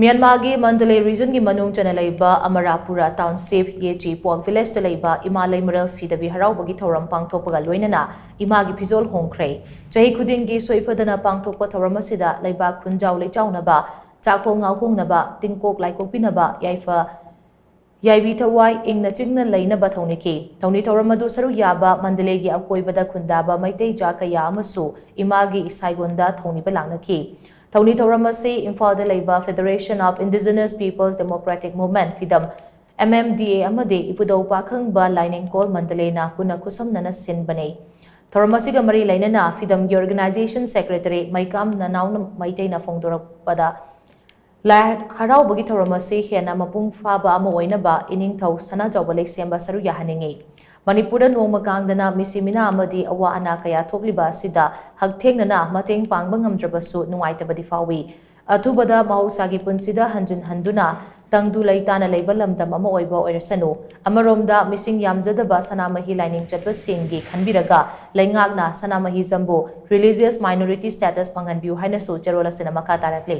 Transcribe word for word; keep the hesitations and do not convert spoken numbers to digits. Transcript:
ꯃ꯭ꯌꯥꯟꯃꯥꯔꯒꯤ Mandalay ꯔꯤꯖꯟꯒꯤ ꯃꯅꯨꯡ ꯆꯟꯅ ꯂꯩꯕ ꯑꯃꯔꯥꯄꯨꯔꯥ ꯇꯥꯎꯟꯁꯤꯞ ꯌꯦꯆꯤ ꯄꯣꯛ ꯚꯤꯂꯦꯖꯇ ꯂꯩꯕ ꯏꯃꯥ ꯂꯩꯃꯔꯦꯜ ꯁꯤꯗꯕꯤ ꯍꯔꯥꯎꯕꯒꯤ ꯊꯧꯔꯝ ꯄꯥꯡꯊꯣꯛꯄꯒ ꯂꯣꯏꯅꯅ ꯏꯃꯥꯒꯤ ꯐꯤꯖꯣꯜ ꯍꯣꯡꯈ꯭ꯔꯦ꯫ ꯆꯍꯤ ꯈꯨꯗꯤꯡꯒꯤ ꯁꯣꯏꯐꯗꯅ ꯄꯥꯡꯊꯣꯛꯄ ꯊꯧꯔꯝ ꯑꯁꯤꯗ ꯂꯩꯕꯥꯛ ꯈꯨꯟꯖꯥꯎ ꯂꯩꯆꯥꯎꯅꯕ, ꯆꯥꯛꯈꯣꯡ ꯉꯥꯎꯍꯣꯡꯅꯕ, ꯇꯤꯟꯀꯣꯛ ꯂꯥꯏꯀꯣꯛꯄꯤꯅꯕ, ꯌꯥꯏꯐ ꯌꯥꯏꯕꯤ ꯊꯋꯥꯏ ꯏꯪꯅ ꯆꯤꯡꯅ ꯂꯩꯅꯕ ꯊꯧꯅꯤꯈꯤ꯫ ꯊꯧꯅꯤ ꯊꯧꯔꯝ ꯑꯗꯨ ꯁꯔꯨꯛ ꯌꯥꯕ ꯃꯟꯗꯂꯦꯒꯤ ꯑꯀꯣꯏꯕꯗ ꯈꯨꯟꯗꯥꯕ ꯃꯩꯇꯩ ꯖꯥꯠ ꯀꯌꯥ ꯑꯃꯁꯨ ꯏꯃꯥꯒꯤ ꯏꯁꯥꯏꯒꯣꯟꯗ ꯊꯧꯅꯤꯕ ꯂꯥꯛꯅꯈꯤ꯫ ꯊꯧꯅꯤ ꯊꯧꯔꯝ ꯑꯁꯤ ꯏꯝꯐꯥꯜꯗ ꯂꯩꯕ Federation of Indigenous Peoples Democratic Movement, ꯐꯤꯗꯝ, M M D A ꯑꯃꯗꯤ ꯏꯄꯨꯗꯧ ꯄꯥꯈꯪꯕ ꯂꯥꯏꯅꯤꯡꯀꯣꯜ ꯃꯟꯗꯂꯦꯅ ꯄꯨꯟꯅ ꯈꯨꯠꯁꯝꯅꯅ ꯁꯤꯟꯕꯅꯤ꯫ ꯊꯧꯔꯝ ꯑꯁꯤꯒ ꯃꯔꯤ ꯂꯩꯅꯅ ꯐꯤꯗꯝꯒꯤ organization secretary ꯃꯩꯀꯥꯝ ꯅꯅꯥꯎꯅ ꯃꯩꯇꯩꯅ ꯐꯣꯡꯗꯣꯔꯛꯄꯗ, ꯂꯥꯏ ꯍꯔꯥꯎꯕꯒꯤ ꯊꯧꯔꯝ ꯑꯁꯤ ꯍꯦꯟꯅ ꯃꯄꯨꯡ ꯐꯥꯕ ꯑꯃ ꯑꯣꯏꯅꯕ ꯏꯅꯤꯡꯊꯧ ꯁꯅꯥꯖꯥꯎꯕ ꯂꯩꯁꯦꯝꯕ ꯁꯔꯨꯛ ꯌꯥꯍꯟꯅꯤꯡꯏ꯫ ꯃꯅꯤꯄꯨꯔꯗ ꯅꯣꯡꯃ ꯀꯥꯡꯗꯅ ꯃꯤꯁꯤ ꯃꯤꯅꯥ ꯑꯃꯗꯤ ꯑꯋꯥ ꯑꯅꯥ ꯀꯌꯥ ꯊꯣꯛꯂꯤꯕ ꯑꯁꯤꯗ ꯍꯛꯊꯦꯡꯅꯅ ꯃꯇꯦꯡ ꯄꯥꯡꯕ ꯉꯝꯗ꯭ꯔꯕꯁꯨ ꯅꯨꯡꯉꯥꯏꯇꯕꯗꯤ ꯐꯥꯎꯏ꯫ ꯑꯊꯨꯕꯗ ꯃꯍꯧꯁꯥꯒꯤ ꯄꯨꯟꯁꯤꯗ ꯍꯟꯖꯤꯟ ꯍꯟꯗꯨꯅ ꯇꯪꯗꯨ ꯂꯩꯇꯥꯅ ꯂꯩꯕ ꯂꯝꯗꯝ ꯑꯃ ꯑꯣꯏꯕ ꯑꯣꯏꯔꯁꯅꯨ꯫ ꯑꯃꯔꯣꯝꯗ ꯃꯤꯁꯤꯡ ꯌꯥꯝꯖꯗꯕ ꯁꯅꯥꯃꯍꯤ ꯂꯥꯏꯅꯤꯡ ꯆꯠꯄꯁꯤꯡꯒꯤ ꯈꯟꯕꯤꯔꯒ ꯂꯩꯉꯥꯛꯅ ꯁꯅꯥꯃꯍꯤ ꯖꯝꯕꯨ religious minority status ꯐꯪꯍꯟꯕꯤꯌꯨ ꯍꯥꯏꯅꯁꯨ ꯆꯦꯔꯣꯜ ꯑꯁꯤꯅ ꯃꯈꯥ ꯇꯥꯔꯛꯂꯤ꯫